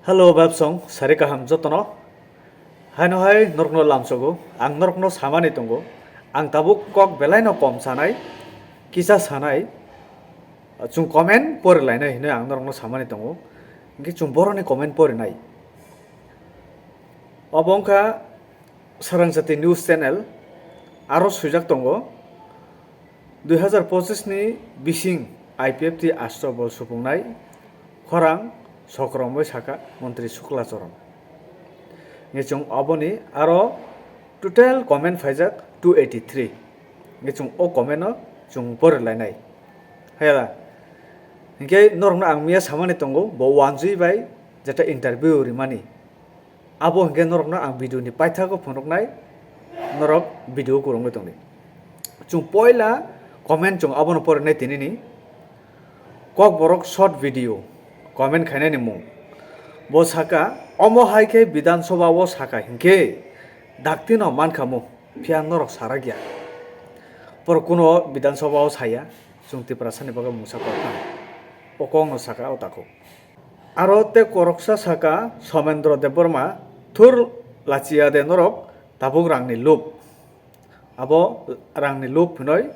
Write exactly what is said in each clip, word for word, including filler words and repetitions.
Hello, babsong, sari kaham jotono. Haino hai norokno lamsogo, ang norokno samani tongo. Ang tabuk kok belaino kom sanai, kisa sanai, chwng comment pori lainai hinwi ang norokno samani tongo. Hwnkhe chwng borokni comment porinai. Obo wngkha Sarang Jati News Channel, aro swijak tongo, dui hazar pochis ni bising I P F T T asto bol supungnai khorang sokromwi saka Montri Shukla Charan. Hwnkhe chwng oboni aro total comment phaijak two eighty three. Hwnkhe chwng o comment no chwng pori lainai. Hayala. Hwnkhe norokno ang miya samani tongo, bo wanjwi bai jeta interview rimani. Abo hwnkhe norokno ang video ni paithago phunuknai, norok video o kwrwngwi tongdi. Chwng poila comment chwng abono porinai tinini. Kokborok short video comment khainani mung. Bo saka, omo hai khe Bidhan Sabha o saka hinkhe daktino mankhamu, phiya norok sarakya. Borok kuno Bidhan Sabha o saya, chwng Tiprasani bagwi mungsa kok kha. O kokno saka o takhuk. Aro tei khoroksa saka Somendro Debbarma, thur lachiya de norok tabuk rangni lob. Abo rangni lob hinoi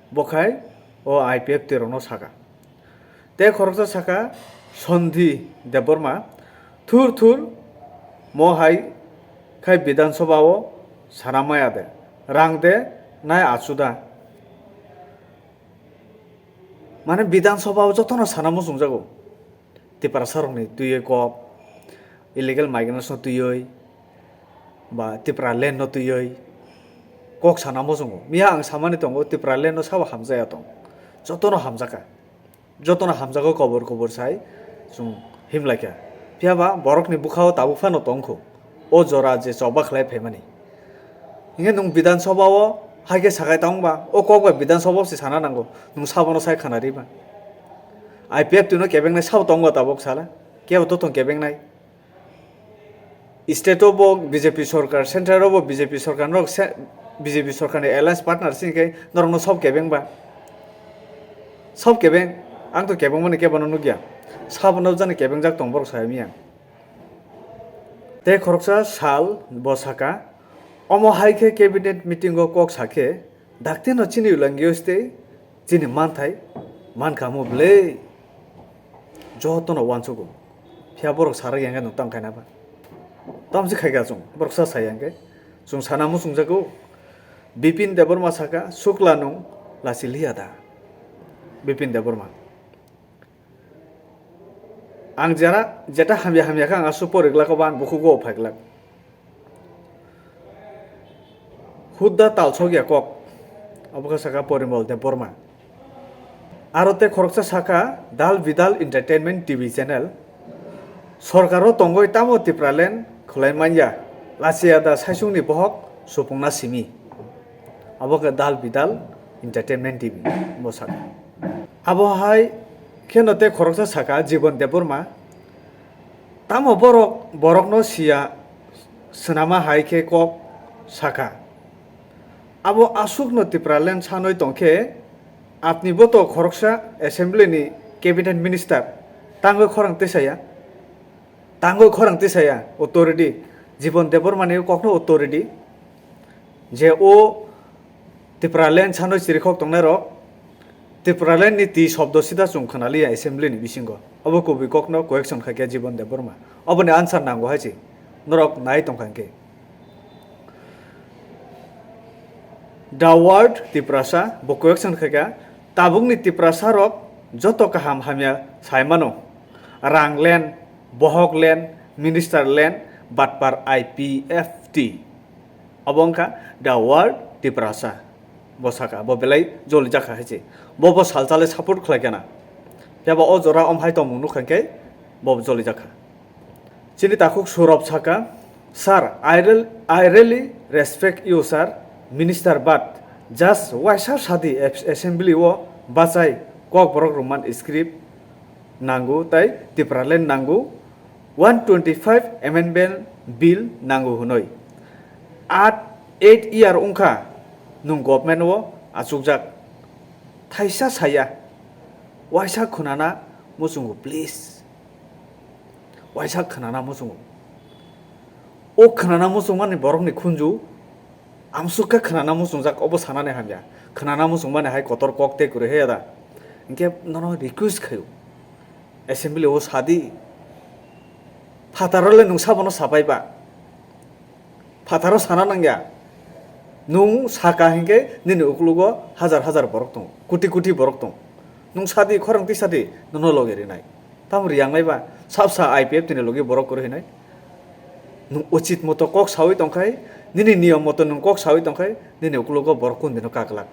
bokhai o I P F T rokno saka. Tei khoroksa saka Sondhi Debbarma, thur thur mo hai khai Bidhan Sabha o sana maya de, rang de nai achuda. Mane Bidhan Sabha o jotono sana muchungjago. Tiprasa rokni twiwi kok, illegal migrants no twiwi, ba Tipra land no twiwi kok sana muchungo. Miya ang samani tongo Tipra land no sabo hamjaya tong. Jotono hamjakha. Jotono hamjago kobor kobor sai chwng himlaikha. Phiyaba borokni bwkhao tabuk phano tongkho. O jora je choba khlai phaimani. Hinkhe nwng Bidhan Sabha o hai khe sakai tong ba, o kok bai Bidhan Sabha o se sana nango, nwng sabono sai khana ri ba. I P F T no kebengnai sabo tong ba tabuk sala, kebo to tong kebengnai. State o bo B J P sorkar, central o bo B J P sorkar, norok se, B J P sorkar ni alliance partner sini khe norok no sob kebeng ba. Sob kebeng, ang to kebeng mani kebo no nugya. Sabo no jani kebeng jak tong borok sai miya. Tei khoroksa sal bo saka, omo hai khe cabinet meeting o kok sa khe, dakti no chini ulangi o stei chini manthai mankha mo ble. Joto no uansugo. Phiya borok sarak yang khe nwng tang khaina ba. Tamsi khai kha chwng, borok sa sai yang khe. Chwng sana muchung jago. Bipin Debbarma saka, Shukla nwng lachi liya da. Bipin Debbarma. Ang jera, jeta hamya hamya khe ang aswk poriglak, obo ani bukhugo phaiglak. Hudda talsok ya kok, obo khe saka Porimol Debbarma. Aro tei khoroksa saka Dal Bidal Entertainment T V channel. Sorkaro tongoi tamo Tipraland khwlai manya, lachiya da saisungni bohok supungna simi. Abo khe Dal Bidal Entertainment T V bo saka. Abo hai kheno tei khoroksa saka Jibon Debbarma. Tamo borok borokno siya swnama hai khe kok saka. Abo aswkno Tipraland sanoi tongkhe apni boto khoroksa assembly ni cabinet minister tangwi khorang tisaya. Tangwi khorang tisaya authority, Jibon Debbarmani kokno authority, je o Tipraland sanoi chirikhok tongnai rok, Tipraland ni twi shobdo sida chwng khwnaliya assembly ni bisingo. Obo kubui kokno correction khaikha Jibon Debbarma. Oboni answer nango hai se. Norok nai tongkha hinkhe. The World Tiprasa, bo correction khaikha, tabukni Tiprasa rok joto kaham hamya saimano. Rang land, bohok land, minister land, batpar I P F T. Abo wngkha The World Tiprasa. Bo saka, bo belai joli jakha hai se. Bo bo salchale support khlai kana. Phiya ba o jora om hai tongmung nukha hinkhe bo joli jakha. Chini takhuk Surab saka, "Sir, I, real, I really respect you, sir, minister, but just waisa sadi as-, assembly o bachai kokborok Roman script nango tai Tipraland nango, one twenty-five amendment bill nango hwnwi. At eight year wngkha nwng government o achukjak. Thaisa saya, waisa khwnana muchungo, please." Waisa khwnana muchungo. O khwnana muchungmani borokni khunju amsukha khwnana muchungjak, obo sanani hamya. Khwnana muchungmani hai kotor kok tei kwrwi haya da. Hinkhe nono request khaio, assembly o sadi. Phataro le nwng sabono sapai ba. Phataro sana nangya. Nwng saka hinkhe nini ukulugo hajar hajar borok tongo, koti koti borok tongo. Nwng sadi, khorang twi sadi, nono loge rinai. Tamo riyang nai ba, sabsa I P F T ni logi borok kwrwi hinai. Nwng uchit moto kok sawi tongkhai, nini niyom moto nwng kok sawi tongkhai, nini ukulugo borok kundino kaklak.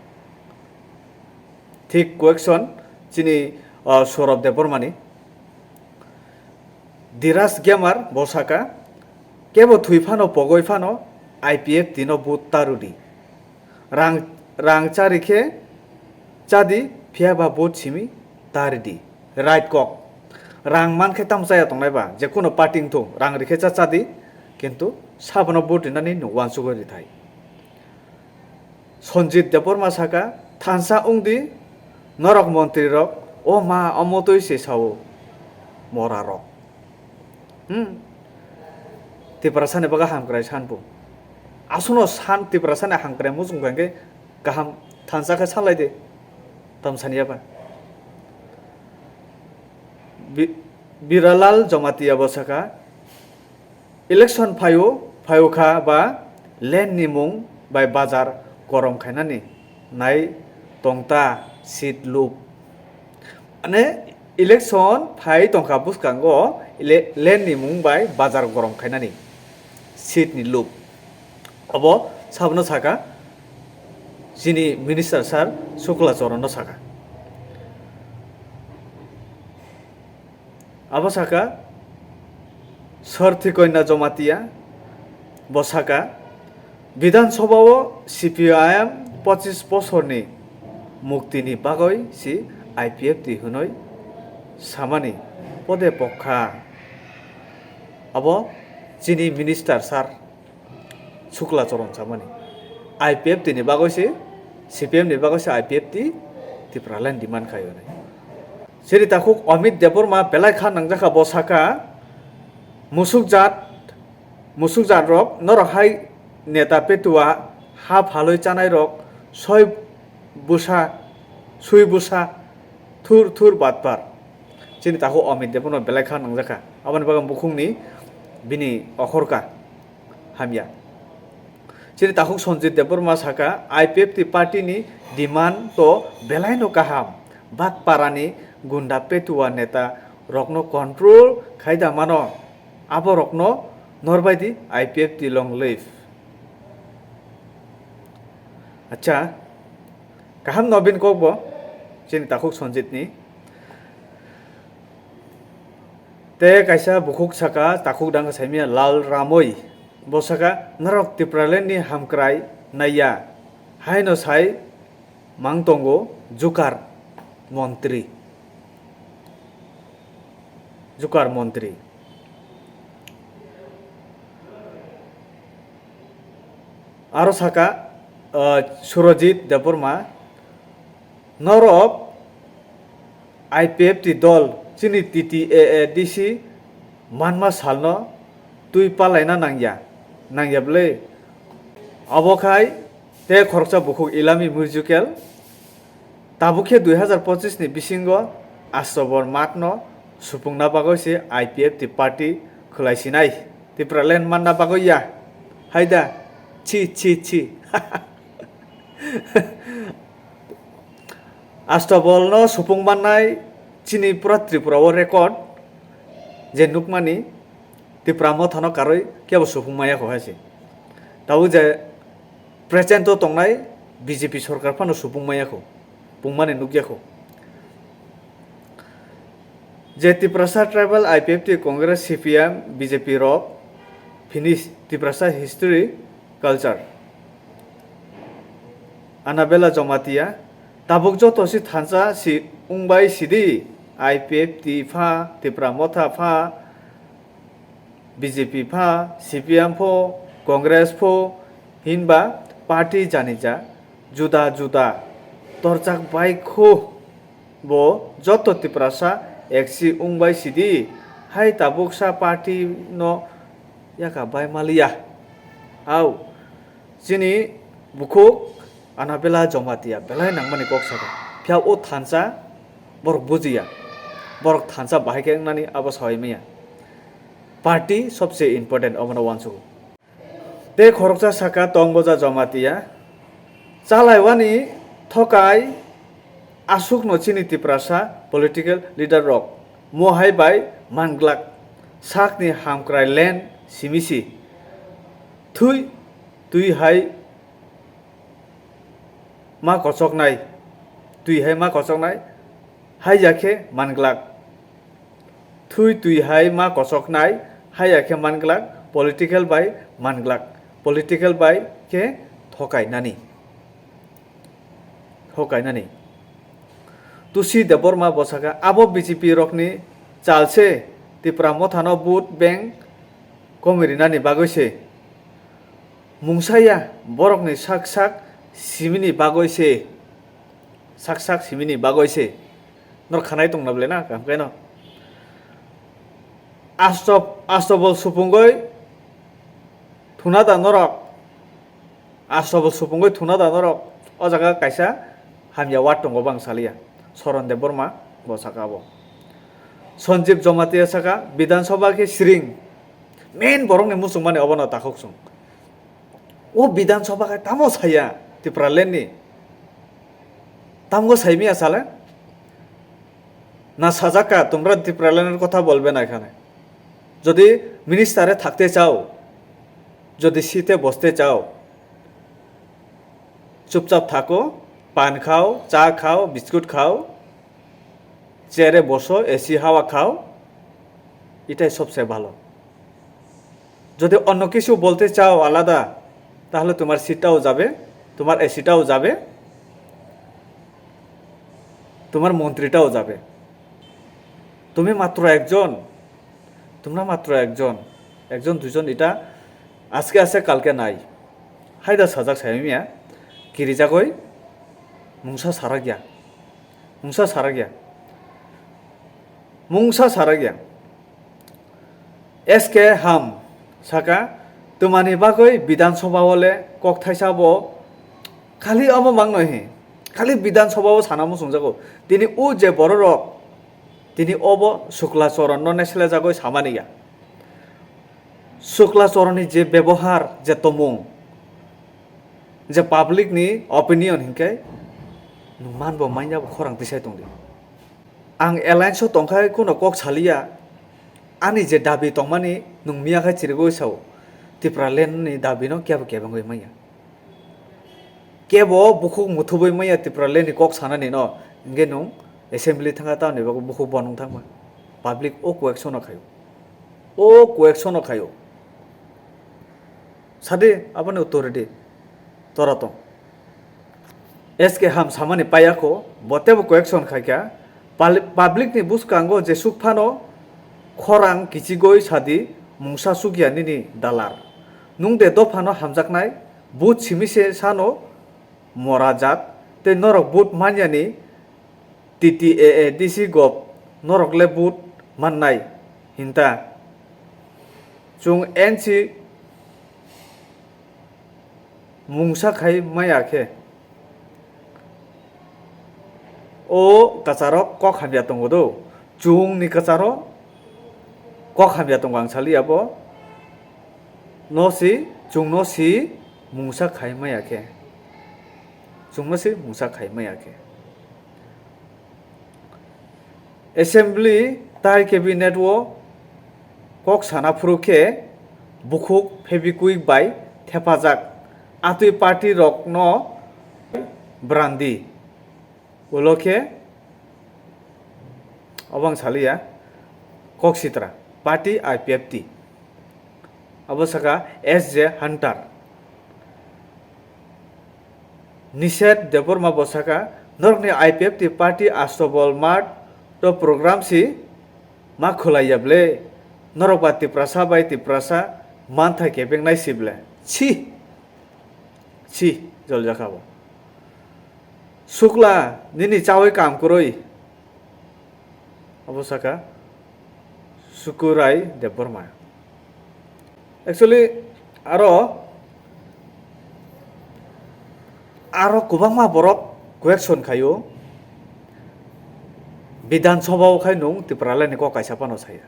Thik question chini, ah, Saurabh Debbarmani. Dhiraj Gamar bo saka, kebo thwi phano pogoi phano I P F T no vote ta rwdi. Rang, rang chari khe chadi, phiya ba vote simi ta ridi. Right kok. Rang man khe tamo chaya tongnai ba, je kuno party wngthung, rang rikhe cha chadi, kintu sabono vote rinani nwng uansugwi rithai. Sanjit Debbarma saka, thansa wngdi, norok montri rok, o ma, omo twi se sao, mora rok. Hmm. Tiprasani bagwi hamkrai san bo. Aswkno san Tiprasani hamkrai muchung kha hinkhe kaham thansa khe salai de. Tam saniya ba. Bi-, Biralal Jamatia bo saka, election phaio, phaio kha ba land ni mung bai bazar korom khainani nai tongta seat lup. Mane election phai tongkha bwskango ele-, land ni mung bai bazar gorom khainani seat ni lup. Obo sabono saka chini minister sir Shukla Charan no saka. Abo saka Sarthi Konya Jamatia, bo saka, Bidhan Sabha o C P I M pochis bosorni muktini bagwi si I P F T hwnwi samani pode pokha. Abo chini minister sir Shukla Charan samani. I P F T ni bagwi se, C P M ni bagwi se I P F T Tipraland demand khai hwnwi. Chini takhuk Amit Debbarma belai kha nangjakha, bo saka, musuk jat, musuk jat rok norok hai neta petua ha phalwi chanai rok soi busa, sui busa, thur thur batpar. Chini takhuk Amit Debbarma belai kha nangjakha. Aboni bagwi bukhukni bini okhorka. Hamya. Chini takhuk Sanjit Debbarma saka, I P F T party ni demand to belai no kaham. Bat para ni gunda petua neta rok no control khai da mano. Abo rok no norbai di I P F T long live. Acha, kaham no bini kok bo, chini takhuk Sanjit ni. Tei kaisa bukhuk saka, takhuk dangka saimanya Lal Ramoi. Bo saka, norok Tipraland ni hamkrai naiya, haino sai mang tongo Jukar montri. Jukar montri. Aro saka, ah, Surojit Debbarma, norok I P F T dol chini T T A A D C manma salno twi palaina nangya, nangya bwle? Abo khai tei khoroksa bukhuk Ilami Musical tabuk khe dui hazar pochis ni bisingo Astobol math no supungna bagwi se I P F T party khwlai sinai, Tipraland manna bagwi ya. Haida, chi, chi, chi. Astobol no supung mannai chini pura Tripura o record je nukmani Tipra Motha no karwi kebo supung maya kho hai se. Tabuk je present o tongnai B J P sorkar phano supung maya kho, pungmani nukya kho. Je Tiprasa Tribal I P F T Congress C P M B J P rok finish Tiprasa history culture. Anabela Jamatia, tabuk joto si thansa si wngbai sidi, I P F T pha, Tipra Motha pha, B J P pha, C P M pho, Congress pho, hinba party janija juda juda torjak bai kho. Bo joto Tiprasa eksi wngbai sidi, Hai tabuksa party no yaka bai maliya. Au, chini bukhuk Anabela Jamatia belai nangmani kok saka. Phiya o thansa borok bujiya. Borok thansa bahai khe wngnani abo sawi maya. Party sobse important obono uansukgo. Tei khoroksa saka Tongboja Jamatia, chalaiwani thokai aswkno chini Tiprasa political leader rok mohai bai manglak sakni hamkrai land simisi thui twi hai ma kochoknai, twi hai ma kochoknai, haiya khe manglak. Thui twi hai ma kochoknai, haiya khe manglak, political bai manglak, political bai khe thokainani. Thokainani. Tusi Debbarma bo saka, abo B J P rokni chal se, Tipra Mothano vote bank komi rinani bagwi se. Mungsa ya, borokni sak sak simini bagwi se. Sak sak simini bagwi se. Nor khanai tongna bole na, kam kaino. Asto, astobol supungoi thuna da norok. Astobol supungoi thuna da norok. O jaga kaisa hamya word tongo bang saliya. Soron Debbarma bo saka abo. Sanjeev Jamatia saka, Bidhan Sabha khe siring. Main borokni muchungmani obono takhuk chwng. O Bidhan Sabha khe tamo saya Tipraland ni? Tamgo saimaya sale? Na sajak ka, tumra Tipraland er kotha bolbe na ekhane. Jodi minister e thakte chao, jodi site boste chao, chupchap thako, pan khao, cha khao, biscuit khao, chair e boso, A C hawa khao, itai sobse bhalo. যদি অন্য কিছু বলতে চাও আলাদা, তাহলে তোমার সিটটাও যাবে, তোমার এসিটাও যাবে, তোমার মন্ত্রীটাও যাবে। তুমি মাত্র একজন, তোমরা মাত্র একজন, একজন দুজন, এটা আজকে আছে, কালকে নাই। Haida sajak sai miya, kirijagoi, mungsa sarakya, mungsa sarakya, mungsa sarakya. S K Ham saka, twmani bagwi Bidhan Sabha o le kok thaisa bo khali omo mangno hi, khali Bidhan Sabha o sana muchungjago. Tini o je bororok, tini obo Shukla Charan no neslejagwi samani ya. Shukla Charan ni je bebohar, je tomung, je public ni opinion hinkhe nwng manbo manya bo khorang tisai tongdi. Ang alliance o tongkha kheno kok saliya, ani je dabi tongmani nwng miya khai chirigwi sao, Tipraland ni dabi no kebo kebengwi manya. Kebo bukhuk muthubwi manya Tipraland ni kok sanani no, hinkhe nwng assembly thangkha tamni bagwi bukhuk bo nwng thangma. Public o question no khaio, o question no khaio. Sade aboni uttor ridi, tora tong. S K Ham samani payakho, bo tebo correction khaikha, pal-, public ni bwskango jesuk phano khorang kichigoi sadi mungsa sukya nini dalar. Nwng de dophano hamjaknai, vote simi se sano mora jat, tei norok vote manyani T T A A D C gov norok le vote mannai hinta. Chwng N C mungsa khai maya khe o kwcharo kok hamya tongo do. Chwng ni kwcharo kok hamya tongo ang sali abo. No si, chwng no si mungsa khai maya khe. Chwng no si mungsa khai maya khe. Assembly tai cabinet o kok sana phuru khe bukhuk Fevikwik bai thepajak atwi party rok no brandi. Ulo khe obo ang saliya kok sitra party I P F T. Abo saka S J Hunter. Nished Debbarma bo saka, norokni I P F T party Astobol Mart to program si ma khwlaiya ble, norok ba Tiprasa bai Tiprasa manthai kebengnai si ble. Chi, chi, joljakha bo. Sukla, nini chawi kam kwrwi. Abo saka, Sukurai Debbarma. Actually, aro, aro kwbangma borok question khaio, Bidhan Sabha o khai nwng Tipraland ni kok kaisa phano saya.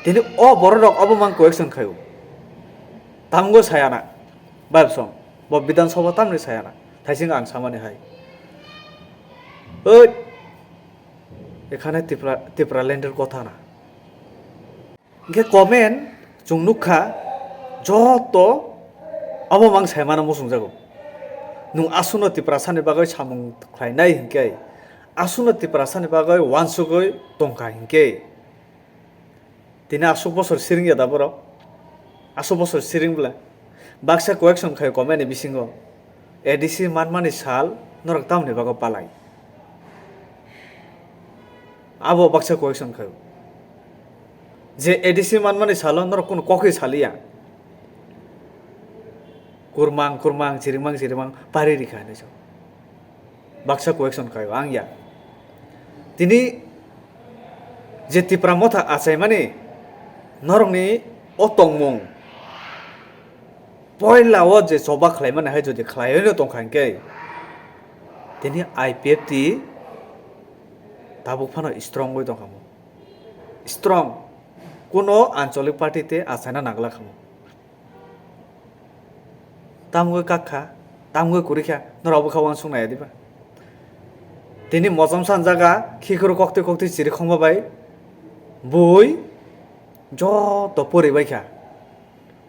Tini o borok rok obo mang question khaio. Tamgo sayana, Babsong, bo Bidhan Sabha tamni sayana, thaising ang samani hai. Oi, ekhane Tipra, Tipraland er kotha na. Hingke comment chwng nukha, joto abo mang saimano muchungjago. Nwng aswkno Tiprasani bagwi samung khlainai hinkhe, aswkno Tiprasani bagwi uansugwi tongkha hinkhe, tini aswk bosor siring ya da borok? Aswk bosor siring bwle? Baksa question khaio comment ni bisingo, A D C manmani sal norok tamoni bagwi palai? Abo baksa question khaio. Je A D C manmani salo norok kunu kokwi saliya. Kurmang, kurmang, chirimang, chirimang, pari rikha hinwi sao. Baksa question khaio, ang ya. Tini je Tipra Motha achaimani norokni o tongmung, poila o je choba khlaimani hai jodi khlaiwi no tongkha hinkhe, tini I P F T tabuk phano strong wi tongkha mo. Strong. Kuno ancholic party te achaina nangla kha mo. Tamgwi kak kha, tamgwi kwrwi kha, norok bwkha uansuk nai diba? Tini mochom san jaga khikhuru koktwi koktwi chiri khongma bai bui joto pori bai kha.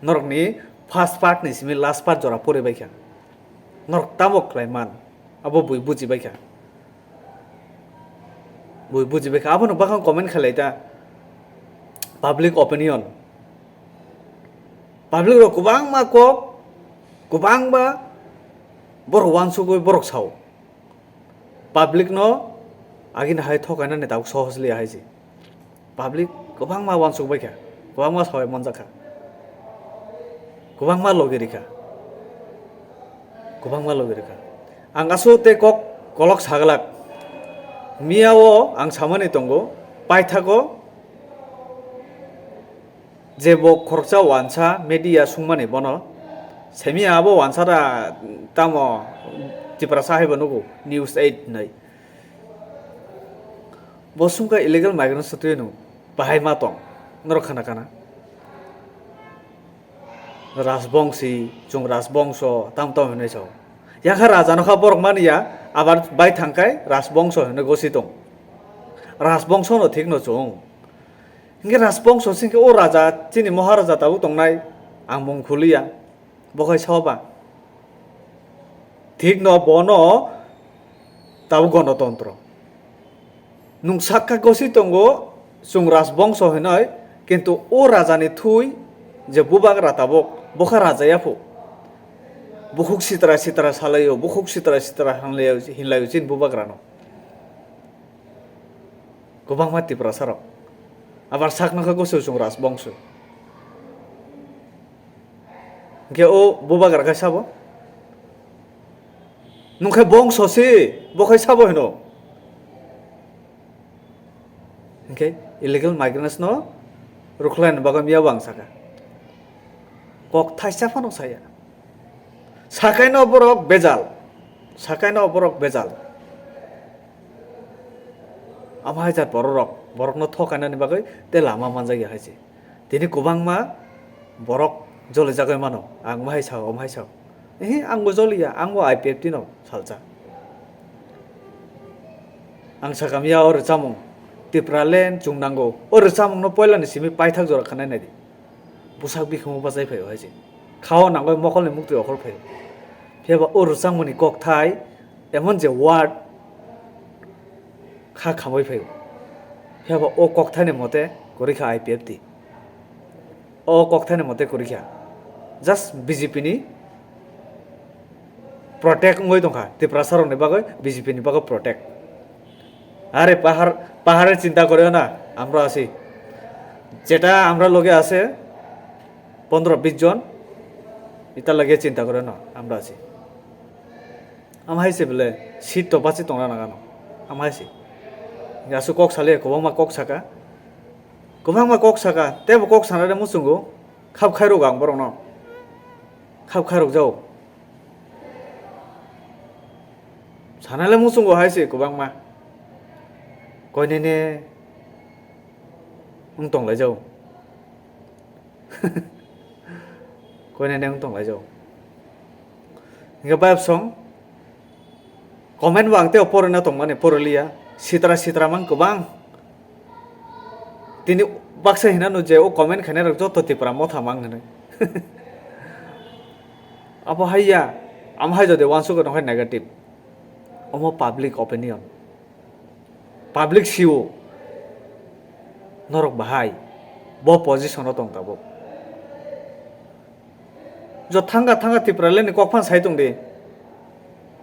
Norokni first part ni simi last part jora pori bai kha. Norok tamo khlai man, abo bui buji bai kha. Bui buji bai kha, abono bakhang comment khlai ta. Public opinion. Public rok kwbangma kok, kwbangma borok uansugwi borok sao. Public no agini hai thokainani tabuk sohos liya hai se. Public kwbangma uansuk bai kha, kwbangma sawai manjak kha, kwbangma logi rikha, kwbangma logi rikha. Ang aswk tei kok kolok saglak. Miya o ang samani tongo, paithago je bo khoroksa uansa media sungmani bono, semiya abo uansa da tamo Tiprasa hai bo nugo, News eight hinwi. Bo sungkha illegal migrants twi no bahai ma tong, norok khana khana. Rajbongsi, chwng Rajbongso, tam tam hinwi sao. Yakha raja no kha borok mani ya, abar bai thangkai Rajbongso hinwi gosi tong. Rajbongso no thik no chwng. Hinkhe Rajbongso singkhe o raja, chini Maharaja tabuk tongnai, ang mung khuliya. Bo khai sao ba? Thik no bono tabuk gonotontro. Nwng sakha gosi tongo, chwng Rajbongso hinoi, kintu o rajani thui je bubagra tabuk, bokha raja yaphu. Bukhuk sitra sitra salaio, bukhuk sitra sitra hinlaio, hinlaio chini bubagrano. Kwbangma Tiprasa rok. Abar sakno khe gosi chwng Rajbongso. Hinkhe o bubagra khe sabo? Nwng khe bongso se, bo khai sabo hino? Hinkhe illegal migrants no rwkhlaina bagwi miya bo ang sakha. Kok thaisa phano saya. Sakaino borok bejal. Sakaino borok bejal. Amo hai jat borok rok, borokno thokainani bagwi tei lama manjakya hai se. Tini kwbangma borok jolijagwi mano, ang omo hai sao, omo hai sao. Ehe, ang bo joliya, ang bo I P F T no salsa. Ang sakha miya o rwchapmung, Tipraland chwng nango, o rwchapmungno poilani simi paithak jora khanai naidi. Bwsak bikhumo bachai phaio hai se. Khao nangoi mokolni muktwi okhor phaio. Phiya ba o rwchapmungni kokthai emon je word kha khamwi phaio. Phiya ba o kokthaini mote kwrwi kha I P F T. O kokthaini mote kwrwi kha. Just B J P ni protect wngwi tongkha, Tiprasa rokni bagwi, B J P ni bagwi protect. আরে পাহাড়, পাহাড়ের চিন্তা করিও না, আমরা আছি। যেটা আমরা লগে আছে পনেরো বিশ জন, এটা লগে চিন্তা করিও না, আমরা আছি. Amo hai se bele seat to bachi tongna nangano. Amo hai se. Aswk kok sale kwbangma kok saka. Kwbangma kok saka, teibo kok sanale muchungo, khap khairok ang borokno. Khap khairok jao. Sanale muchungo hai se kwbangma. Koinene wng tong lai jao. Koinene wng tong lai jao. Hingke bayap song comment bo ang teo porina tongmani poroliya. Sitra sitra mang kwbang. Tini baksa hinano je o comment khainai rok joto Tipra motha mang hinwi. Abo hai ya, amo hai jodi wansuk no hai negative. Omo public opinion. Public sio. Norok bahai. Bo position o tong tabuk. Jo thanga thanga Tipraland ni kok phan sai tong di.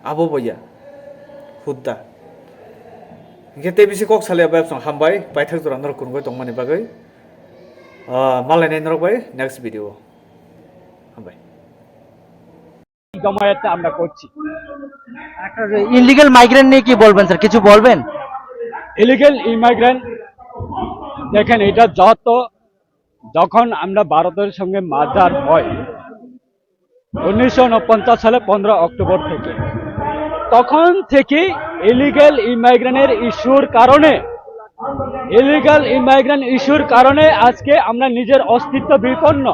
Abo bo ya. Hudda. Hingke tei bisi kok salia bai song hambai, paithak jora norok kurungoi tongmani bagwi. Ah, malainai norok bai next video. Hambai. জমায়েতটা আমরা করছি। একটা illegal migrant নিয়ে কি বলবেন স্যার, কিছু বলবেন? ইলিগাল ইমাইগ্রেন্ট, দেখেন, এটা যত, যখন আমরা ভারতের সঙ্গে মার্জার হয় উনিশশো উনপঞ্চাশ সালে পনেরো অক্টোবর থেকে, তখন থেকে ইলিগাল ইমাইগ্রেন্টের ইস্যুর কারণে, ইলিগাল ইমাইগ্রেন্ট ইস্যুর কারণে আজকে আমরা নিজের অস্তিত্ব বিপন্ন।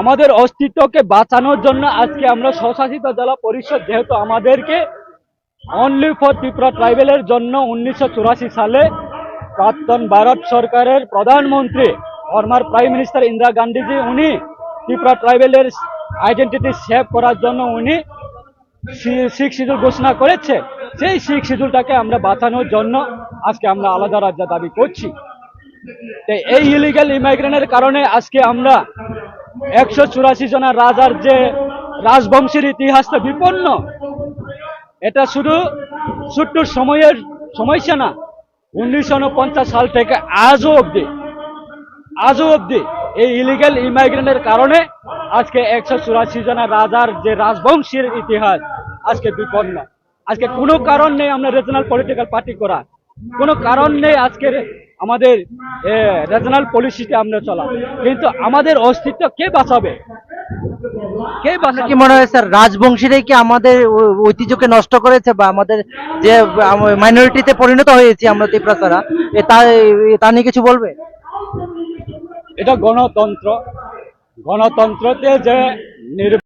আমাদের অস্তিত্বকে বাঁচানোর জন্য আজকে আমরা স্বশাসিত জেলা পরিষদ, যেহেতু আমাদেরকে অনলি ফর ত্রিপুরা ট্রাইবেলের জন্য উনিশশো চুরাশি সালে প্রাক্তন ভারত সরকারের প্রধানমন্ত্রী, ফর্মার প্রাইম মিনিস্টার ইন্দিরা গান্ধীজি, উনি ত্রিপুরা ট্রাইবেলের আইডেন্টিটি সেভ করার জন্য উনি সি-, সিক্স শিডিউল ঘোষণা করেছে, সেই সিক্স শিডিউলটাকে আমরা বাঁচানোর জন্য আজকে আমরা আলাদা রাজ্য দাবি করছি। তো এই ইলিগাল ইমাইগ্রেন্টের কারণে আজকে আমরা একশো চুরাশি জনা রাজার যে রাজবংশের ইতিহাসটা বিপন্ন, এটা শুধু ছোট্ট সময়ের সমস্যা না। উনিশশো উনপঞ্চাশ সাল থেকে আজও অবধি, আজও অবধি এই ইলিগাল ইমাইগ্রেন্টের কারণে আজকে একশো চুরাশি জনা রাজার যে রাজবংশের ইতিহাস আজকে বিপন্ন। আজকে কোনো কারণ নেই আমরা রিজনাল পলিটিক্যাল পার্টি করা, কোনো কারণ নেই আজকের আমাদের রিজনাল পলিসিতে আমরা চলা, কিন্তু আমাদের অস্তিত্ব কে বাঁচাবে? কে আপনার বাঁচাবে? কি মনে হয় স্যার, রাজবংশীরাই কি আমাদের ঐ-, ঐতিহ্যকে নষ্ট করেছে বা আমাদের যে মাইনরিটিতে পরিণত হয়েছি আমরা তিপ্রাসারা, এ তা, এ তা নিয়ে কিছু বলবে? এটা গণতন্ত্র, গণতন্ত্রতে যে নির্বাচন